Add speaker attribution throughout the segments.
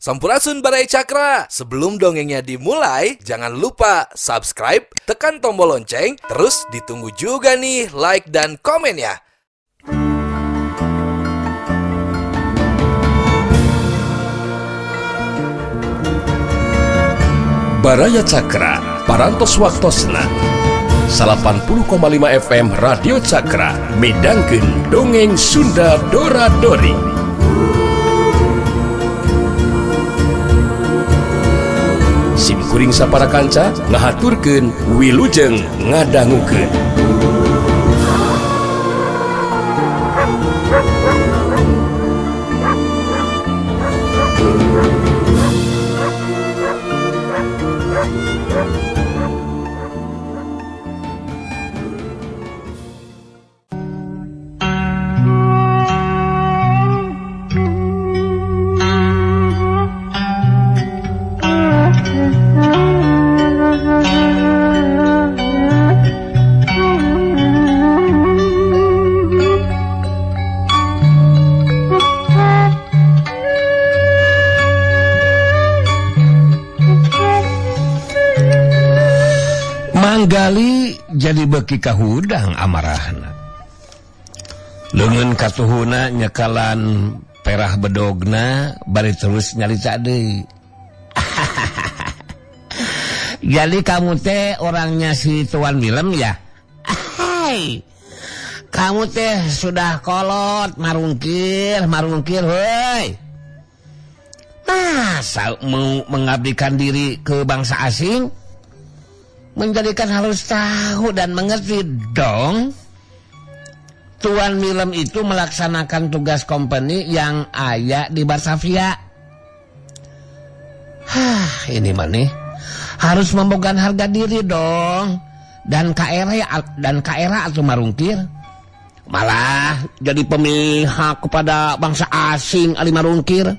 Speaker 1: Sampurasun Baraya Cakra. Sebelum dongengnya dimulai, jangan lupa subscribe, tekan tombol lonceng, terus ditunggu juga nih like dan komennya.
Speaker 2: Baraya Cakra, Parantos Waktosna 80,5 FM Radio Cakra midangkeun dongeng Sunda Dora Dori. Sim kuring sapara kanca ngahaturkeun wilujeng ngadangukeun.
Speaker 3: Manggali jadi beki kahudang amarahna. Leungeun katuhuna nyekalan perah bedogna bari terus nyalita deui. Jadi kamu teh orangnya si Tuan Willem ya? Hai. Kamu teh sudah kolot, marungkir, marungkir, hoi. Masa mau mengabdikan diri ke bangsa asing? Menjadikan harus tahu dan mengerti dong. Tuan Willem itu melaksanakan tugas company yang aya di Barsavia. Hah, ini mah nih harus membogan harga diri dong. Dan KRA atau marungkir malah jadi pemihak kepada bangsa asing ali marungkir.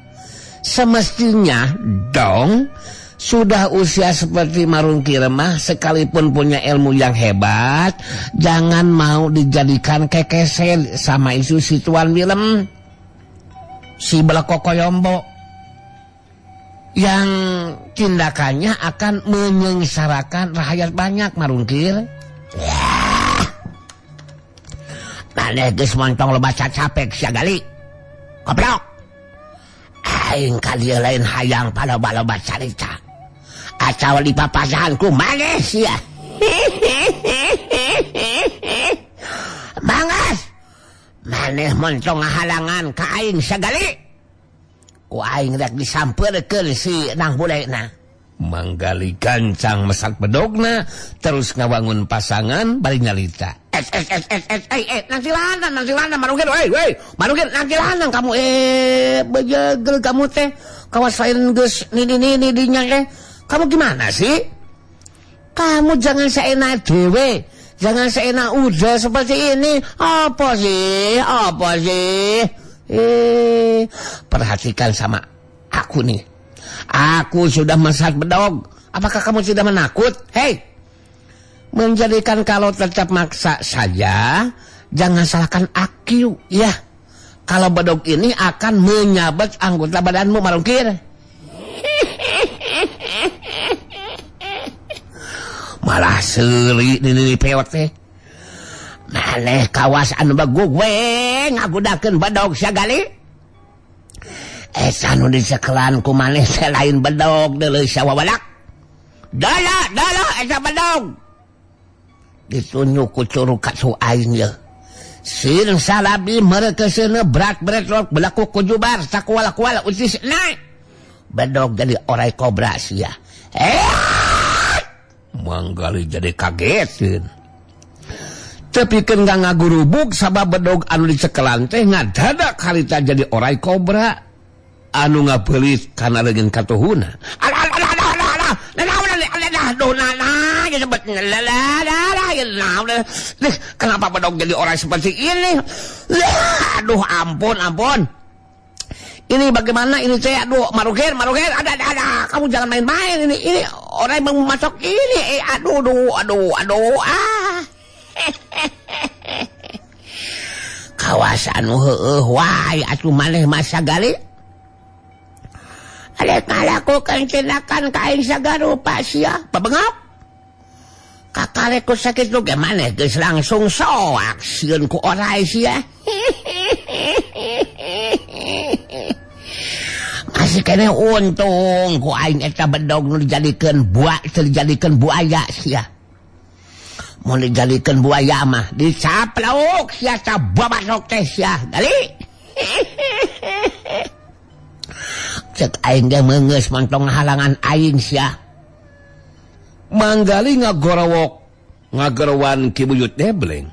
Speaker 3: Semestinya dong, sudah usia seperti marungkir mah, sekalipun punya ilmu yang hebat, jangan mau dijadikan kekesel sama isu si Tuan Willem, si Belekokoyombo, yang tindakannya akan menyengsarakan rakyat banyak marungkir. Ya. Maneh geus montong loba capek sia gali. Goblok. Aing ka dieu lain hayang paloba-loba carita. Atawa di papasahanku maneh sia. Mangas. Maneh montong halangan ka aing sagali. Ku aing rek disampeurkeun si Nang Bulena.
Speaker 2: Manggali gancang mesak bedogna terus ngawangun pasangan bari nyalita.
Speaker 3: Nanti lanang marungkir, woi, marungkir nanti lanang kamu, bejegel kamu teh, kawas lain geus nini dinya teh. Kamu gimana sih? Kamu jangan seenak dewe, jangan seenak udah seperti ini. Apa sih? Apa sih? Perhatikan sama aku nih. Aku sudah mesat bedog. Apakah kamu tidak menakut? Hei, menjadikan kalau tetap maksa saja, jangan salahkan aku, ya. Kalau bedog ini akan menyabet anggota badanmu, marungkir. Malah seuri nini peot teh. Maneh kawas anu bagug we ngagudakeun bedog sagali. Eta nu dicekelan ku maneh teh lain bedog deuleu sawawalak. Dala dala eta bedog. Ditunjuk ku curug ka aing ye. Sin salabi mereukeuseuneun brat-bret belaku ku jubar sakuala-kuala utis naik. Bedog jadi orai kobra sia.
Speaker 2: Manggali jadi kagetin. Tepikeun ngagurubug sabab bedog anu dicekelan teh ngadadak harita jadi orai kobra anu ngabeulit kana leungeun katuhuna.
Speaker 3: Kenapa bedog jadi orang seperti ini? Aduh, ampun, ampun. Ini bagaimana ini teh? Aduh, marugir, marugir, ada, kamu jangan main-main ini. Ini orang yang mau masuk ini. Aduh, aduh, aduh, aduh, ah. Kawasan anu heueuh wae atuh maneh masa gali. Arek ngalakukeun tindakan ka aing sagarupa sia. Pabengap. Kakarek ku sakitu ge maneh geus langsung soak sieun ku orai sia. Masih kene untung ku aing eta bedog nu dijadikeun buah teu dijadikeun buaya sia. Mun dijadikeun buaya mah dicaplok sia sababasok teh sia. Gali. Cek aing ge meungeus montong halangan aing sia.
Speaker 2: Manggali ngagorowok ngagerowan Ki Buyut Debleng.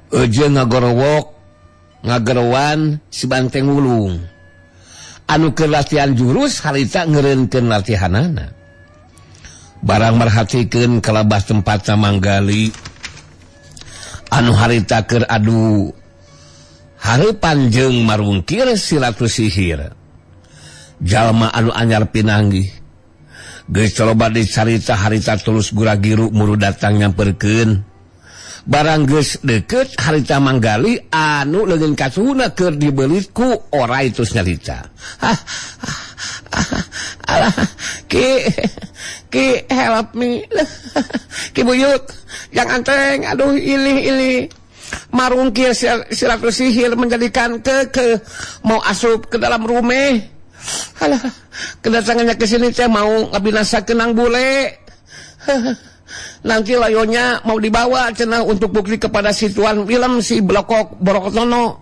Speaker 2: Eujeung ngagorowok ngagerowan si Banteng Wulung. Anu keur latihan jurus harita ngeureunkeun latihanana. Barang merhatikeun kalabah tempatna Manggali anu harita keur adu hareupan jeung marungkir si Ratu Sihir. Jalma anu anyar pinanggih geus coba dicarita harita terus guragiru muru datang nyamperkeun. Barang geus deukeut harita Manggali anu leungeun kasuhuna keur dibeulit ku orai terus nyarita.
Speaker 3: Alah, Ki, Ki help me. Ki Buyut, jangan teng, aduh ilih. Marungkir si Ratu Sihir menjadikan ke mau asup ke dalam rumah. Alah, kedatangannya ke sini teh mau ngabinasakeun nang bule. Nanti layonya mau dibawa cenah untuk bukti kepada si Tuan Willem si Blokok Borokotono.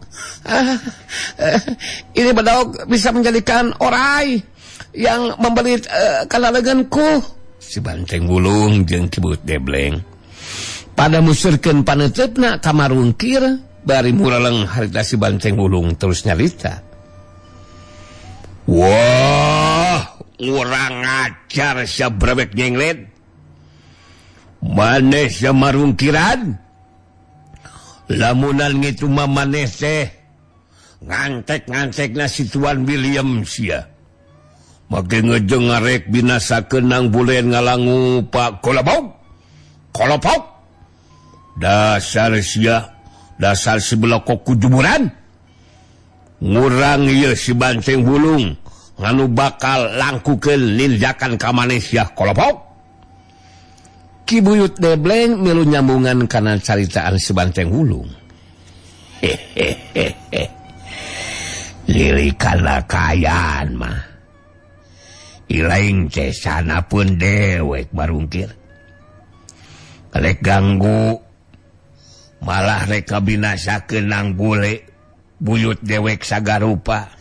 Speaker 3: Ini bedog bisa menjadikan orai yang membeli kana leungeunku.
Speaker 2: Si Banteng Wulung jeung Ki Buyut Debleng pada musurkeun paneuteup-na ka marungkir bari mureleng harita si Banteng Wulung terus nyarita. Wah, urang ngajar sia brebek nyenglet. Maneh sia marungkiran. Lamunan ngitu mah maneh teh ngantek-ngantekna si Tuan William sia. Make ngejeng ngarek binasakeun nang bulen ngalangu Pak Kolobok. Kolopok. Dasar sia, dasar si belokok kujuburan. Ngurang ieu si Banteng Wulung nganu bakal langkukeun ninjakan ka maneh sia kolopok. Ki Buyut Debleng milu nyambungan kana caritaan si Banteng Wulung. Hehehe.
Speaker 3: Lilikan kaayaan mah. Ilaing teh sana pun dewek barungkir. Rek ganggu malah rek kabinasakeun nang bule. Buyut dewek sagarupa.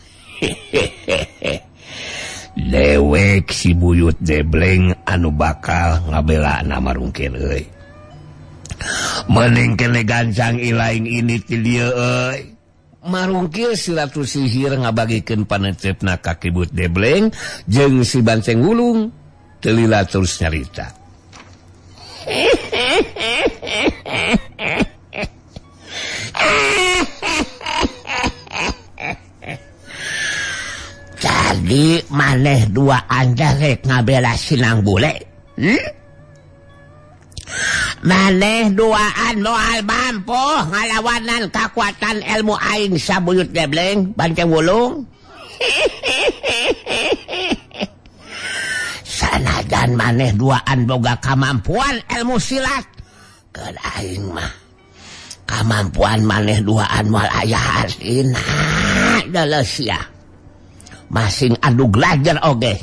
Speaker 3: Dewek si Buyut Debleng anu bakal ngabela nama rungkir euy. Mending kene gancang ilaing ini ti dieu euy.
Speaker 2: Marungkir si Ratu Sihir ngabagikeun paneuteup-na ka Ki Buyut Debleng jeung si Banteng Wulung. Teu lila terus nyarita.
Speaker 3: Jadi maneh dua anda rek ngabela sinang bule. Maneh duaan moal mampu ngalawanan kekuatan ilmu aing Sabuyut Debleng Banteng Wulung. Sanajan maneh duaan boga kemampuan ilmu silat, keur aing mah kemampuan maneh duaan moal aya artina deuleuh sia. Masing adu gelajar oge.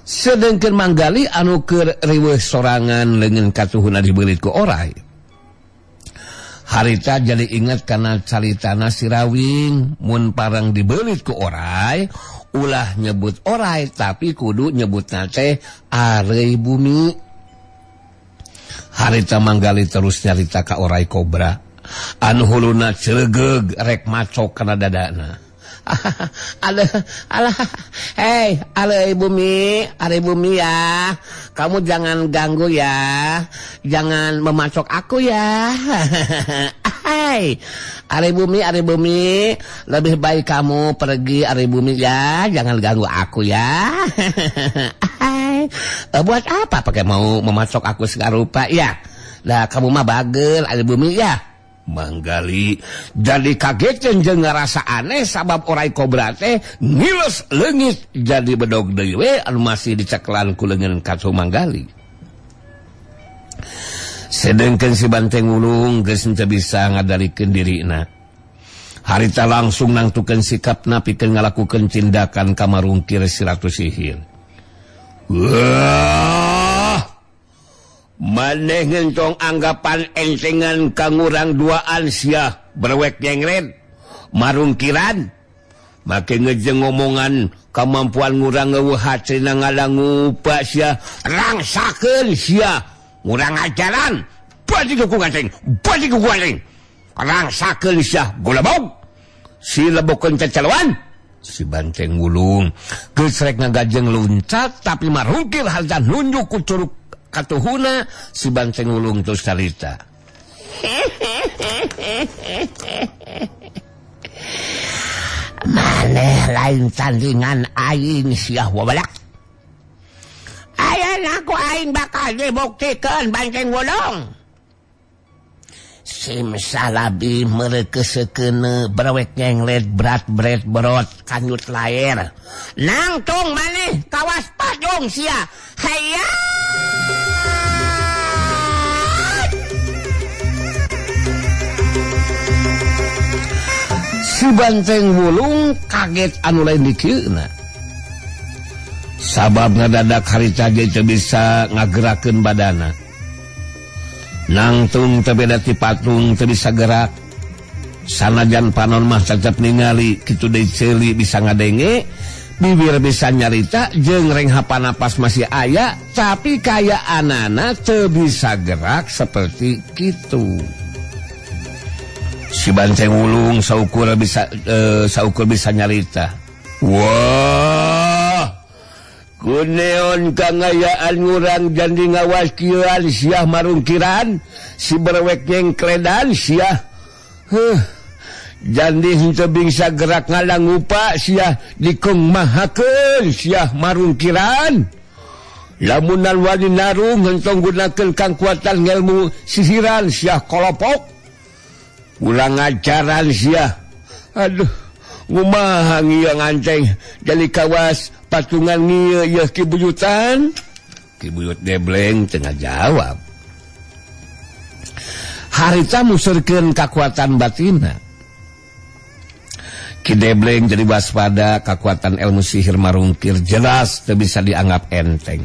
Speaker 2: Sedengkeun Manggali anu keur riweuh sorangan leungeun katuhuna dibeulit ku orai. Harita jadi ingat kana caritana si Rawing mun parang dibeulit ku orai, ulah nyebut orai tapi kudu nyebutna teh areuy bumi. Harita Manggali terus nyarita ka orai kobra. Anu huluna celegeug rek macok kana dadana.
Speaker 3: Alah, alah, hei, alai bumi ya. Kamu jangan ganggu ya. Jangan memacok aku ya. Hai, alai bumi, lebih baik kamu pergi alai bumi ya, jangan ganggu aku ya. Hai, buat apa pakai mau memacok aku segarupa ya? Lah kamu mah bagel alai bumi ya.
Speaker 2: Manggali jadi kaget jeung ngarasa aneh sabab orai kobra teh ngiles leungit jadi bedog deui we anu masih dicekelan ku leungeun katuhu Manggali. Sedengkeun si Banteng Wulung geus teu bisa ngadalikeun dirina. Harita langsung nangtukeun sikapna pikeun ngalakukeun tindakan ka marungkir si Ratu Sihir. Wah! Maneh ngentong anggapan entengan kangurang duaan sia berwek nyengret marungkiran make ngejeng ngomongan kemampuan ngurang ngeueuh hatrina ngalangupa sia rangsakeun sia ngurang ajaran baju ku ganteng baju ku ganteng rangsakeun sia golebog si lebokeun ceceluan. Si Banteng Wulung geus rek ngagajeng luncat tapi marungkir harta nunjuk ku curug katuhuna. Si Banteng Wulung terus carita,
Speaker 3: maneh lain tandingan aing sia wabalak. Ayeuna ku aing bakal dibuktikeun Banteng Wulung. Simsalabi merekesekeun berwek nyenglet berat bret berot kanyut lair. Nangtung maneh kawas pajung sia. Hayya!
Speaker 2: Si Banteng Wulung kaget anu lain dikieuna. Sabab ngadadak harita ge teu bisa ngagerakeun badana. Nangtung teu beda ti patung teu bisa gerak. Sanajan panon mah cecep ningali kitu deui ceuli bisa ngadenge, bibir bisa nyarita jeung renghapan napas masih aya, tapi kayaanana teu bisa gerak seperti kitu. Si Banteng Wulung saukur bisa nyarita. Wah, kuneon kangayaan ngurang jandi ngawas kieuan sia marungkiran, si berwek nyengkledan sia. Heuh, jandi henteu bingsa gerak ngalangupa sia dikeumahakeun sia marungkiran. Lamunan wani narung hentong gunakeun kangkuatan ngelmu sisiran sia kolopok. Ulang ajaran sia. Aduh, ngumaha ngieu nganceng jadi kawas patungan ngieu yeuh Ki Buyutan. Ki Buyut Debleng teu ngajawab. Harita musurkeun kakuatan batinna. Ki Debleng jadi waspada kakuatan ilmu sihir marungkir jelas teu bisa dianggap enteng.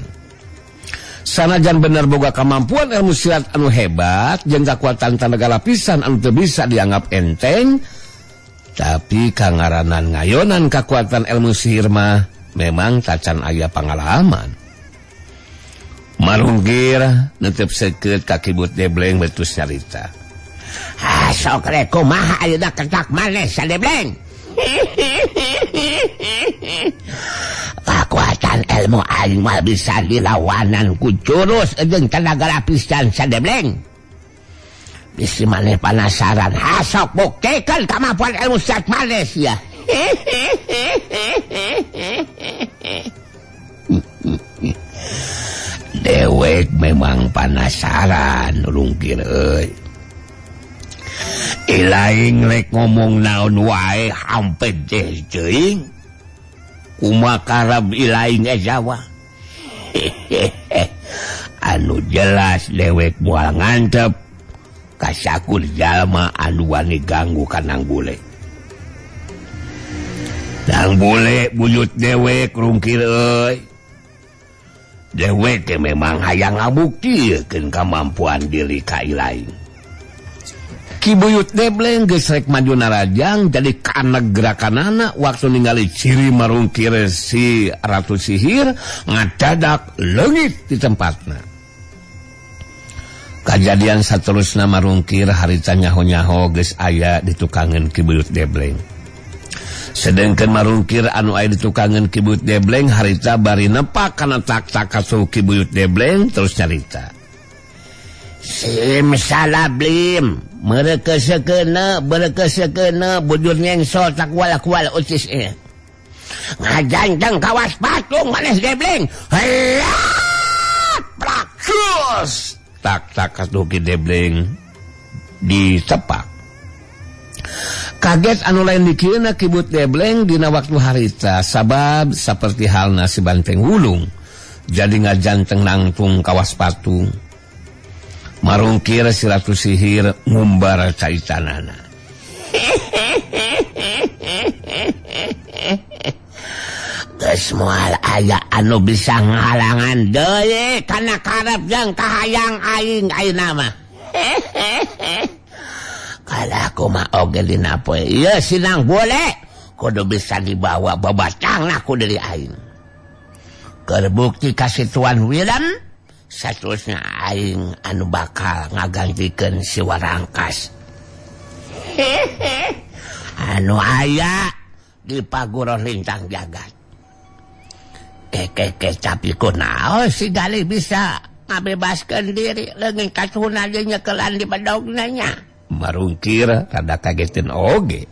Speaker 2: Sanajan bener boga kemampuan ilmu silat anu hebat jeung kakuatan tenaga lapisan anu teu bisa dianggap enteng, tapi kangaranan ngayonan kakuatan ilmu sihir mah memang tacan aya pangalaman. Marungkir netep seukeut ka Ki Buyut Debleng betus nyarita.
Speaker 3: Ah, sok rek kumaha ayeuna ketak maneh sadebleng. Kekuatan ilmu aing mah bisa dilawanan ku jurus jeung tenaga lapisan sadebleng. Bisi maneh panasaran, hasok buktikeun kemampuan ilmu silat maneh sia.
Speaker 2: Dewek memang panasaran rungkir euy. Ilaing rek ngomong naon wae hampir deh teuing. Kumaha karab ilaing Jawa. Anu jelas dewek moal ngantep kasakur jalma anu wani ganggu kanang bule. Nang bule buyut dewek rungkir euy. Dewek memang hayang ngabuktikeun kamampuan diri ka ilaing. Ki Buyut Debleng geus rek maju narajang jadi kana gerakanana waktu ningali ciri marungkir si Ratu Sihir ngadadak leungit di tempatna. Kajadian saterusna marungkir harita nyaho-nyaho geus aya di tukangeun Ki Buyut Debleng. Sedengkeun marungkir anu aya di tukangeun Ki Buyut Debleng harita bari nepak kana tak-tak kasuh Ki Buyut Debleng terus nyarita.
Speaker 3: Simsalabim merekesekeuna berekesekeuna bujur nyengsol tak kual-kual ucis ieu. Ngajanjang kawas patung maneh Debleng. Helat prakus.
Speaker 2: Tak-tak kasuh Ki Debleng Ditepak. Kaget anu lain dikieuna Kibut Debleng dina waktu harita sabab saperti halna si Banteng Wulung jadi ngajanteng nangtung kawas patung. Marungkir si Ratu Sihir ngumbar caitanana.
Speaker 3: Geus moal aya anu bisa ngahalangan deui kana karep jeung kahayang aing ayeuna mah. Kalah kumaha oge dina poe ieu sinang boleh kudu bisa dibawa babatangna ku diri aing. Keur bukti ka si Tuan William saterusna aing anu bakal ngagantikeun si Warangkas. Anu aya di Paguroh Lintang Jagat. Keke tapi kunaon si Galih bisa ngabebaskeun diri leungit katuhuna jeung nyekelan di bedogna nya.
Speaker 2: Marungkir rada kagetin oge.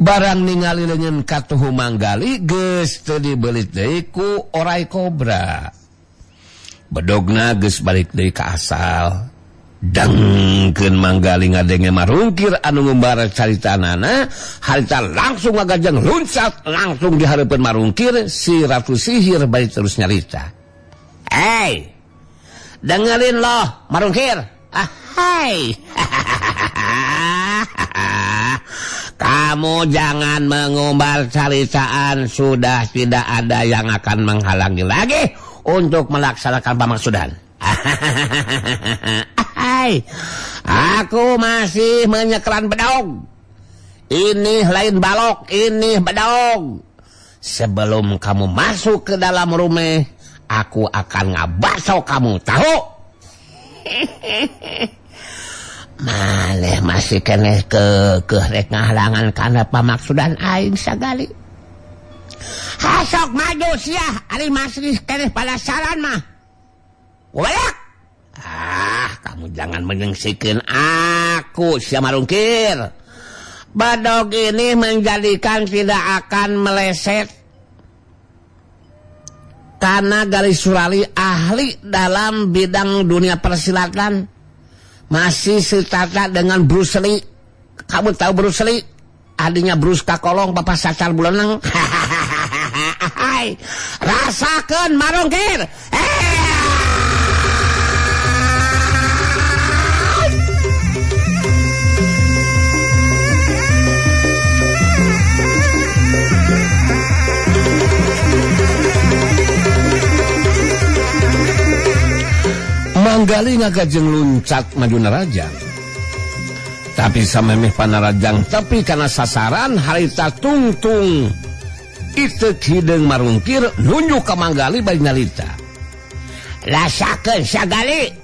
Speaker 2: Barang ningali leungeun katuhu Manggali geus teu dibeulit deui ku orai kobra. Bedogna geus balik deui ka asal. Dangkeun Manggali ngadenge marungkir anu ngumbar caritanana, harita langsung ngagajeng luncat langsung di hareupeun marungkir si Ratu Sihir bari terus nyarita.
Speaker 3: Hey, dengerin loh marungkir. Ah, hai. Kamu jangan mengumbar caritaan, sudah tidak ada yang akan menghalangi lagi untuk melaksanakan pemaksudan. Hai, aku masih menyekelan bedog. Ini lain balok, ini bedog. Sebelum kamu masuk ke dalam rumah, aku akan ngabaso kamu, tahu? Maleh masih keneh ke rek ngahalangan kana pamaksudan aing sagali. Hasok maju sia, ari masih keneh palasaran mah. Walak. Ah, kamu jangan menyengsikan aku, sia marungkir. Badog ini menjadikan tidak akan meleset karena Galih Surali ahli dalam bidang dunia persilatan. Masih setata dengan Bruce Lee. Kamu tahu Bruce Lee? Adiknya Bruce Kakolong, Bapak Sacar Buleneng. Rasakan marungkir.
Speaker 2: Manggali ngagajeng luncat maju narajang. Tapi samemeh panarajang tapi karena sasaran harita tungtung. Itek hideung marungkir nunjuk ka Manggali bari nyarita.
Speaker 3: Rasakeun sagali.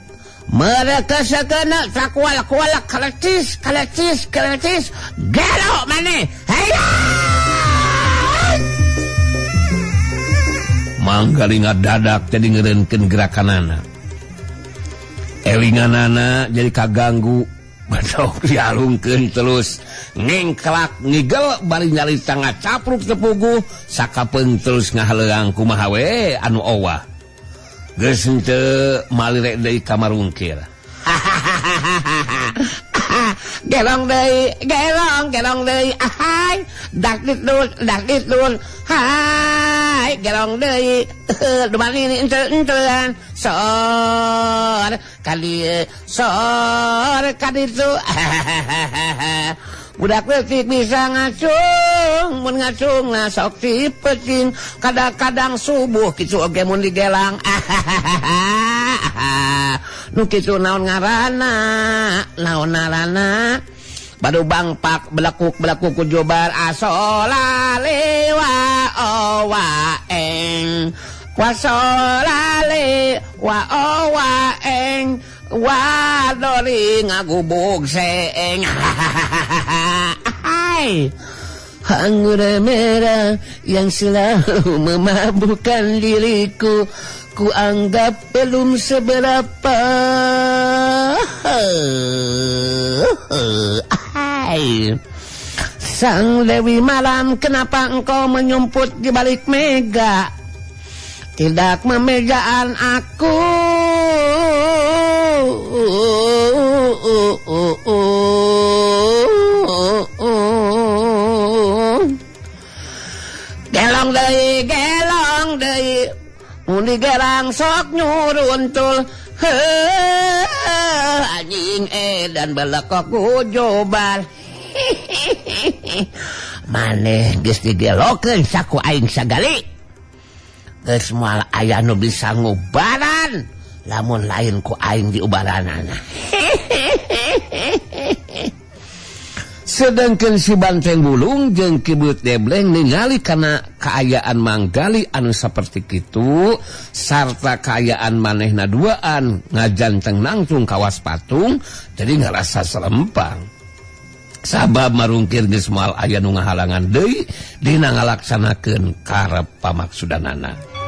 Speaker 3: Mereka sakena takual-kual kalecis kalecis kalecis gelo maneh. Hayya!
Speaker 2: Manggali ngadadak jadi ngeureunkeun gerakanana. Elinganana jadi kaganggu bedog dialungkeun terus ngengklak ngigel bari nyarita ngacapruk tepugu sakapeung terus ngahaleuang kumaha we anu owah geus henteu malirek deui ka marungkir.
Speaker 3: Gelong deui, gelong, gelong deui, ahai, dak ditul, hai, gelong deui, dumani entel-entelan, sor kali, sor kaditu. Budak leutik bisa ngacung, mun ngacung na sok tipeuting, kadang-kadang subuh kitu oge mun digelang. Nu kitu naon ngaranna, naon ngaranna? Badu bangpak belakuk-belakuk ku jobar asolale wa owa eng. Wasolale wa owa eng. Wadori ngagubug seeng. Hai.
Speaker 2: Anggur merah yang selalu memabukkan diriku, ku anggap belum seberapa.
Speaker 3: Hai. Sang Dewi Malam, kenapa engkau menyumput di balik mega? Tidak memejaan aku. Gelong deui mun digerang sok nyuruntul. Heuh anjing edan belekok gujobar. Maneh geus digelokeun saku aing sagali. Geus moal aya nu bisa ngubaran lamun lain ku aing diubaranana.
Speaker 2: Sedangkan si Banteng Bulung jeung Ki Buyut Debleng ningali kana kaayaan Manggali anu saperti kitu sarta kaayaan manehna duaan ngajanteng nangtung kawas patung jadi ngarasa selempang. Sabab marungkir geus moal aya nu ngahalangan deui dina ngalaksanakeun karep pamaksudanana.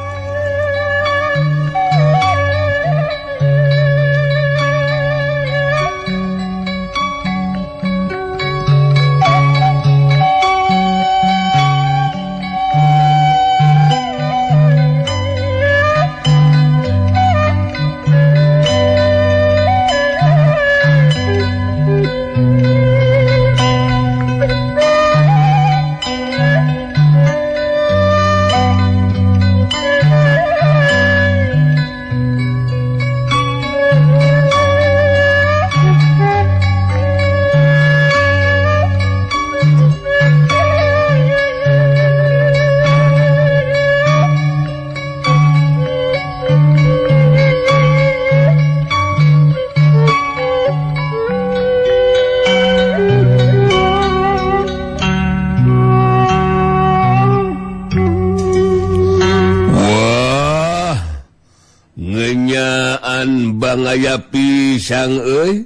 Speaker 2: Bangaya pisang euy,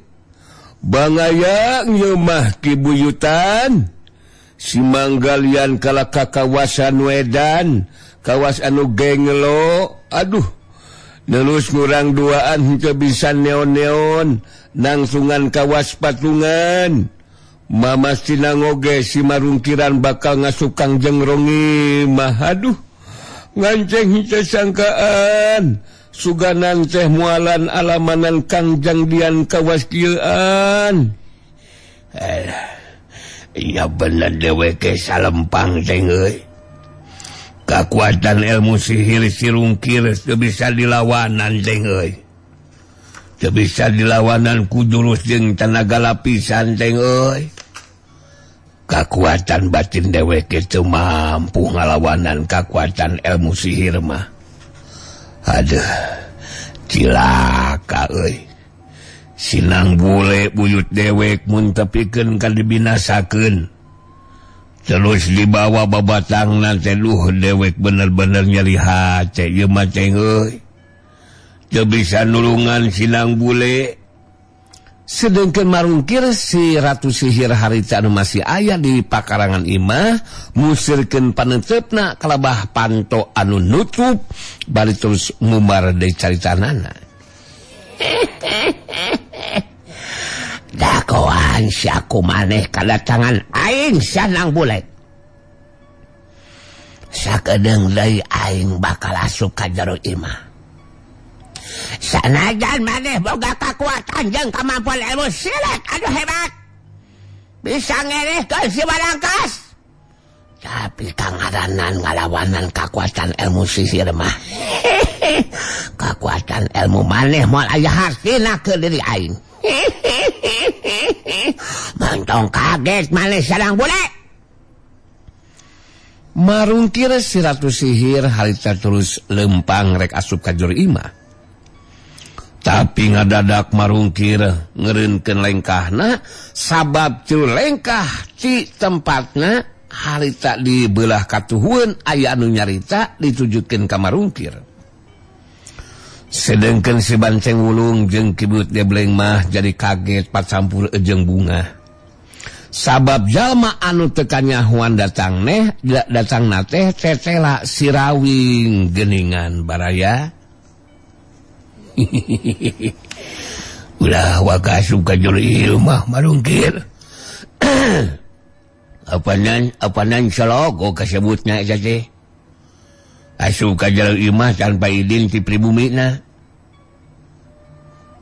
Speaker 2: bangaya nyeumah kibuyutan si Manggalian kala ka kawasan Wedan, kawas anu gengelo. Aduh, nelus ngurang duaan henteu bisa neon-neon nangsungan kawas patungan. Mamastina ngoge si marungkiran bakal ngasukang jeung rongi mah. Aduh, nganceng henteu sangkaan. Suganan teh mualan alamanan Kangjang Dian kawas kieuan.
Speaker 3: Iya bener dheweke salempang teh euy. Kakuatan ilmu sihir si Rungkir teu bisa dilawanan teh euy. Teu bisa dilawanan ku jurus jeung tanaga lapisan teh euy. Kakuatan batin dheweke teu mampu ngalawanan kakuatan ilmu sihir mah. Aduh, cilaka euy. Sinang bule buyut dewek mun tepikeun ka dibinasakeun. Terus dibawa babatangna teh duh dewek bener-bener nyeri hate ieu mah teh euy. Teu bisa nulungan sinang bule.
Speaker 2: Sedengkeun marungkir si Ratu Sihir harita anu masih aya di pakarangan imah musirkeun panenteupna kalabah panto anu nutup bari terus ngumbar deui caritanana.
Speaker 3: Dagoan siaku maneh kadatangan aing sanang bule. Sakedeung deui aing bakal asup ka jero imah. Sanajan maneh boga kakuatan jeung kamampuan ilmu silat anu hebat. Bisa ngerehkeun si Balangkas. Tapi kangaranan ngalawanan kakuatan ilmu sihir mah. Kakuatan ilmu maneh moal aya hartina ke diri aing. Mantong kaget maneh sarang bule.
Speaker 2: Marungkir si Ratu Sihir harita terus lempang rek asup ka jero imah. Tapi ngadadak marungkir ngereunkeun lengkahna sabab tilu lengkah ti tempatna harita di beulah katuhueun aya anu nyarita ditujudkeun ka marungkir. Sedengkeun si Banceng Wulung jeung Ki Buyut Debleng mah jadi kaget pacampur jeung bunga. Sabab jalma anu teu kanyahoan datang neh datangna teh tetela sirawing geuningan baraya.
Speaker 3: Ulah waka asup ka jero imah marungkir. Apanan sologo kasebutna eta teh. Asup ka jero imah tanpa izin ti pribumina.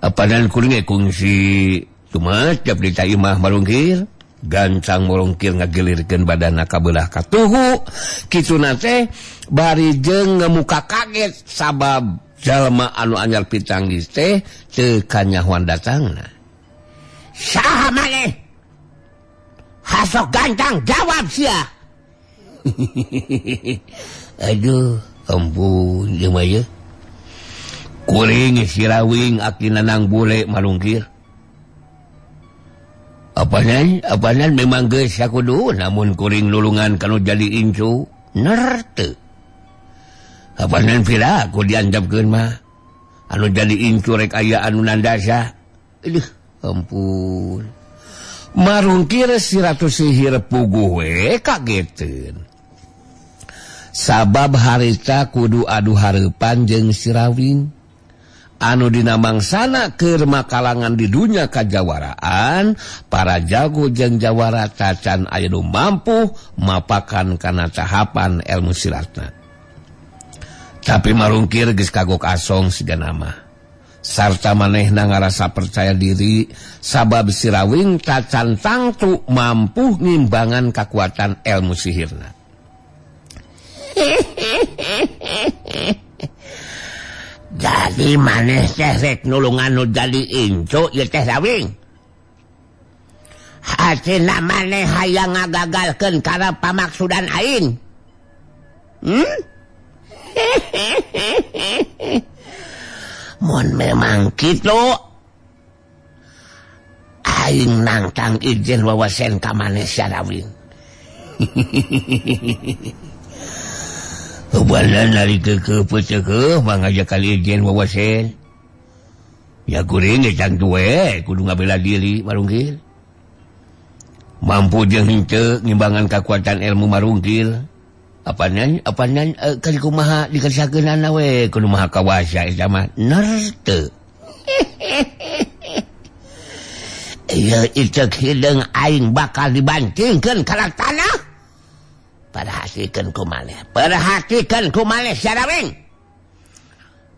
Speaker 3: Apanan kuring kungsi
Speaker 2: Cuma di cai imah marungkir gancang murungkir ngagilirkeun badanna ka beulah katuhu kituna teh bari jeung ngemuka kaget sabab jalma anu anyar pitanggis teh teu kanyahoan datangna.
Speaker 3: Saha maneh? Hasok gantang jawab sia.
Speaker 2: Aduh, ampun ieu mah ye. Kuring sirawing aki nanang bule marungkir. Apanan memang geus sakudu namun kuring nulungan kanu jadi incu nerte. Apanan pira aku dianjapkeun mah anu jadi incu rek aya anu nandasa. Aduh, ampun. Marungkir si ratu sihir puguh we kageteun. Sabab harita kudu adu hareupan jeung sirawing. Anu dina mangsana keur makalangan di dunya kajawaraan, para jago jeung jawara tacan aya nu mampu mapakan kana tahapan ilmu silatna. Tapi marungkir geus kagok asong siga nama. Sarta manehna ngarasa percaya diri sabab sirawing tacan tangtu mampu ngimbangan kakuatan ilmu sihirna.
Speaker 3: Jadi maneh teh rek nulungan nu jadi incu ieu teh rawing. Hatina maneh hayang ngagagalkeun kana pamaksudan aing. Mun memang kitu aing nangtang izin wawasen ka maneh sarawing.
Speaker 2: Ubalan ari keukeuh peuteukeuh mangga kali izin wawasen. Ya kuring geus tangtu we kudu ngabela diri marungkir. Mampu jeung henteu ngimbangan kakuatan ilmu marungkir. Apanan kali kumaha dikersakeunana we kudu maha kawasa eta mah nerte.
Speaker 3: Ieu iteuk hideung aing bakal dibantingkeun kana tanah. Perhatikan ku maneh, perhatikan ku maneh sarawing.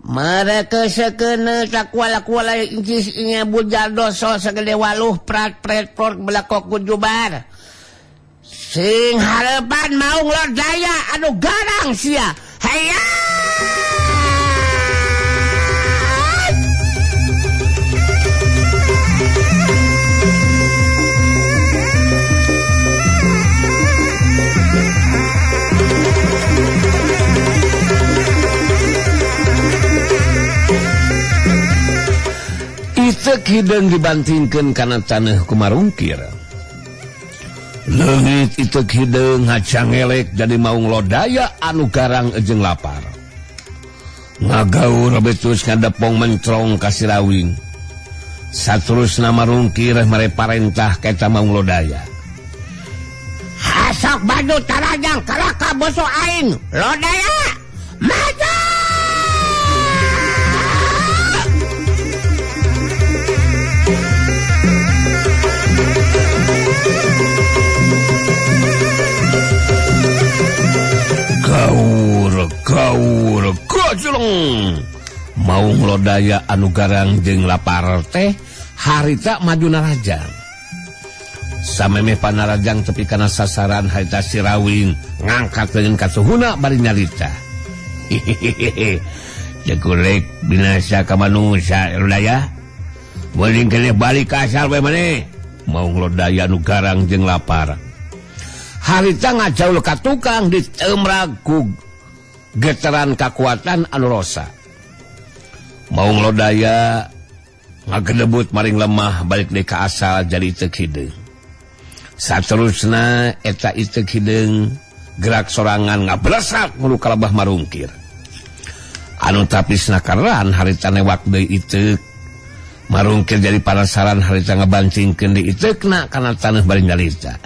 Speaker 3: Mereka sekeuna takuala-kuala incis inya bujal doso segede waluh prat pret prot belakok kujubar. Sing harapan maung lodaya anu garang sia. Hayya!
Speaker 2: Iteuk hideung dibantingkeun kana taneuh kumarungkir. Leungit iteuk hideung ngacangelek jadi maung lodaya anu garang jeung lapar. Ngagaur betus ngadepong mencrong ka sirawing. Saterusna marungkir mere parentah ka eta maung lodaya.
Speaker 3: Hasok baju tarajang kalaka boso aing lodaya maju!
Speaker 2: Gaur gaur gojlong maung lodaya anu garang jeung lapar teh harita maju narajang. Samemeh panarajang tepi kana sasaran harita sirawing ngangkat leungeun kasuhuna bari nyarita. Hehehe jegulek binasa ka manusia lodaya meuling keneh balik ka asal we maneh. Maung lodaya anu garang jeung lapar harita ngajaul ka tukang ditemrag ku geteran kakuatan anu rosa. Maung lodaya ngagedebut maring lemah balik deui ka asal jadi iteuk hideung. Saterusna eta iteuk hideung gerak sorangan ngablesak mulu kalabah marungkir. Anu tapisna karan harita newak deui iteuk marungkir jadi panasaran harita ngabancingkeun deui iteukna kana taneuh bari nyarita.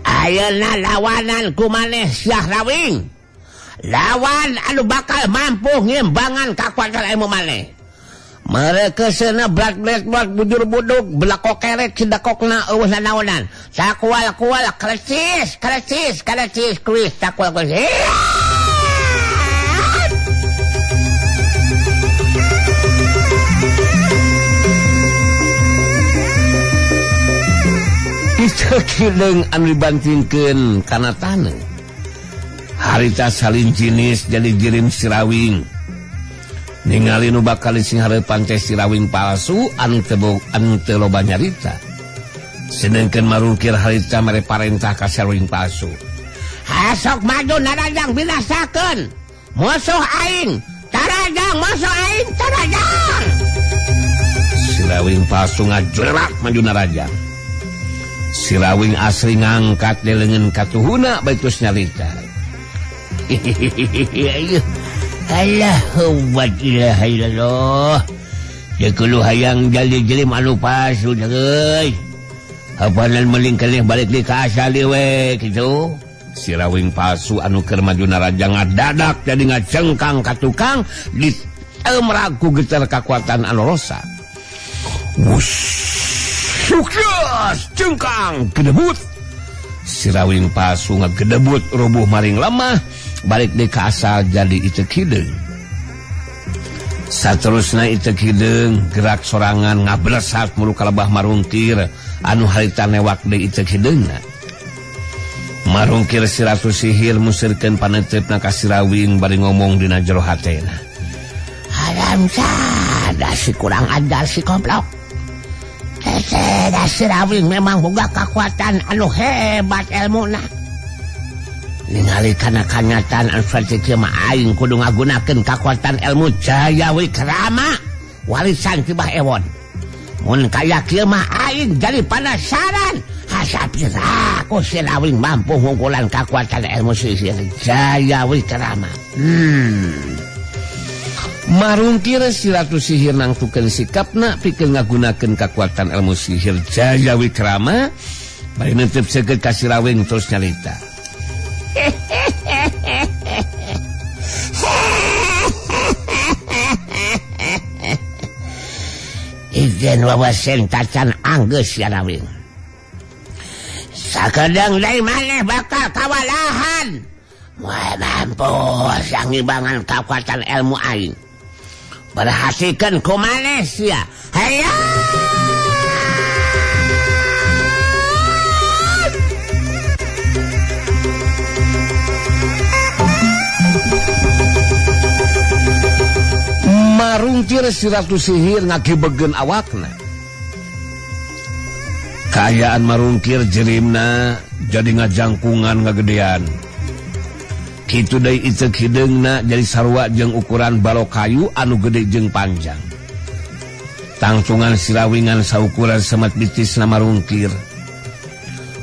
Speaker 3: Ayeuna lawanan ku maneh Syah Rawing. Lawan anu bakal mampu ngimbangan kakuatan ilmu maneh. Mereka seuna blat-blat bujur buduk belakok kerek sidakokna eueuh nanaonan. Sakual-kual klecis klecis klecis kuis sakual-kual.
Speaker 2: Itu hideung anu dibantingkeun kana taneuh. Harita salin jinis jadi jirim Sirawing. Ningali nu bakal sing hareupan teh Sirawing palsu anu teu loba nyarita. Sedengkeun marungkir harita mere parentah ka Sirawing palsu.
Speaker 3: Hasok maju narajang binasakeun musuh aing, tarajang musuh aing, tarajang.
Speaker 2: Sirawing palsu ngajerak maju narajang. Sirawing asli ngangkat di leungeun katuhuna baitus nyarita.
Speaker 3: Allahu ilaha illallah. Teu hayang jadi jelim anu palsu deui. Hapanan meling kelih balik di ka asal we kitu.
Speaker 2: Sirawing palsu anu keur maju narajang ngadadak jadi ngacengkang ka tukang ditemrak ku getar kakuatan anu rosa. Wush, sukses cengkang gedebut. Sirawing palsu ngagedebut rubuh maring lemah balik di ka asal jadi ieu hideung. Saterusna ieu hideung gerak sorangan ngablesat mulu kalebah marungkir anu harita newak deui ieu hideungna. Marungkir si ratu sihir musirkeun paneuteup ka Sirawing bari ngomong dina jero hatena.
Speaker 3: Haram sada si kurang ajar si komplok. Hese da Sirawing memang boga kakuatan anu hebat elmuna. Ningali kana kanyataan anu saperti kieu mah aing kudu ngagunakeun kakuatan ilmu Jaya Wikrama warisan ti Bah Ewon. Mun kaya kieu mah aing jadi penasaran. Hasapira ku Sirawing mampu ngungkulan kakuatan ilmu sihir Jaya Wikrama.
Speaker 2: Marungkir si ratu sihir nangtukeun sikapna pikeun ngagunakeun kakuatan ilmu sihir Jaya Wikrama bari neunteup seukeut ka Sirawing terus nyarita.
Speaker 3: Ijen wawasen tacan anggeus Sirawing. Sakedeng deui maneh bakal kawalahan. Moal mampu sangibangan kakuatan ilmu aing. Perhatikeun ku maneh sia. Hayya!
Speaker 2: Marungkir si ratu sihir ngagibegeun awakna. Kaayaan marungkir jerimna jadi ngajangkungan ngagedean. Kitu deui ieu hideungna jadi sarua jeung ukuran balok kayu anu gede jeung panjang. Tangtungan Sirawingan saukuran semet bitisna marungkir.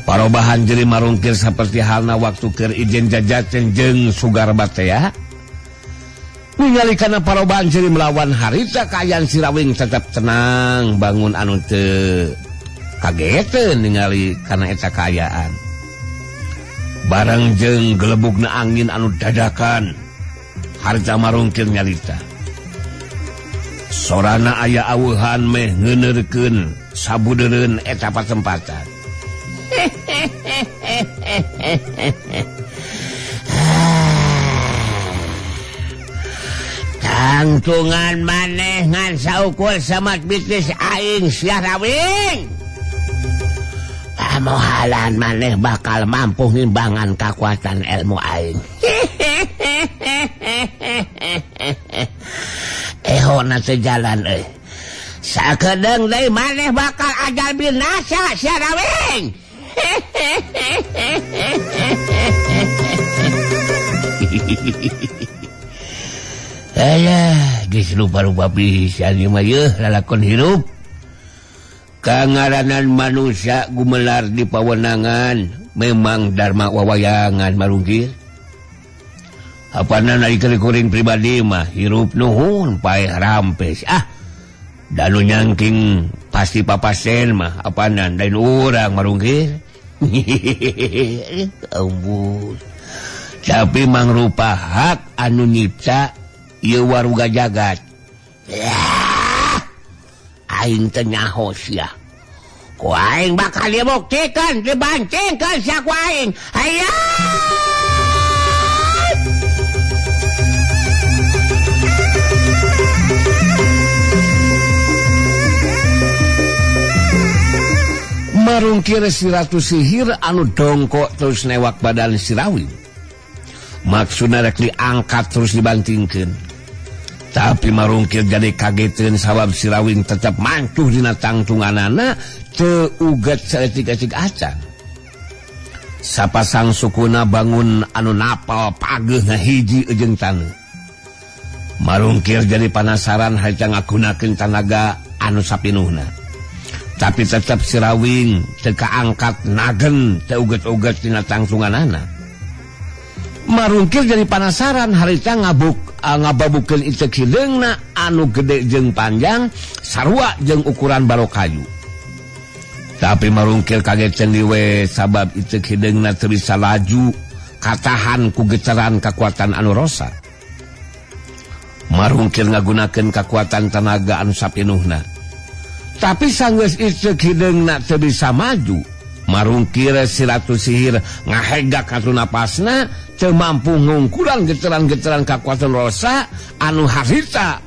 Speaker 2: Parobahan jeri marungkir saperti halna waktu keur ijen jajaten jeung sugar batea. Ningali kana parobahan jeri melawan harita kaayaan Sirawing tetap tenang bangun anu teu kageteun ningali kana eta kaayaan. Barang jeung gelebugna angin anu dadakan harita marungkir nyarita. Sorana aya aweuhan meh ngeuneurkeun sabudeureun eta patempatan.
Speaker 3: Tangtungan maneh ngan saukur samat bisnis aing Sirawing. Pamohalan maneh bakal mampu ngimbangan kakuatan ilmu aing. Ehona teu jalan euy. Sakedeung deui maneh bakal ajal binasa Sirawing. Alah, geus rupa-rupa pisan ieu mah yeuh lalakon hirup.
Speaker 2: Kangaranan manusia gumelar di pawenangan memang dharma wawayangan marungkir. Apanan ari kuring pribadi mah hirup nuhun paeh rampes. Ah, danu nyangking pasti papasen mah apanan lain urang marungkir. Ampun. Tapi mangrupa hak anu nyipta ieu waruga jagat.
Speaker 3: Aing teu nyaho sia. Ku aing bakal dibuktikeun, dibancingkeun sia ku aing. Hayya!
Speaker 2: Marungkir si Ratu Sihir anu dongkok terus newak badan si Rawing. Maksudna rek diangkat terus dibantingkeun. Tapi Marungkir jadi kageteun sabab si Rawing tetep mancuh dina tangtunganana teu uget saeutik-eutik acan. Sapasang sukuna bangun anu napal pageuhna hiji jeung taneuh. Marungkir jadi panasaran harita ngagunakeun tanaga anu sapinuhna. Tapi tetep si Rawing teu kaangkat nagen teu uget-uget dina tangtunganana. Marungkir jadi panasaran harita ngababukeun iteuk hideungna anu gede jeung panjang sarua jeung ukuran baro kayu. Tapi Marungkir kaget cendiwe sabab iteuk hideungna teu bisa laju katahan ku getaran kakuatan anu rosa. Marungkir ngagunakeun kakuatan tanaga anu sapinuhna. Tapi sanggeus iteuk hideungna teu bisa maju, Marungkir si Ratu Sihir ngahegak katu napasna teu mampu ngungkulan getaran-getaran kakuatan rosa anu harita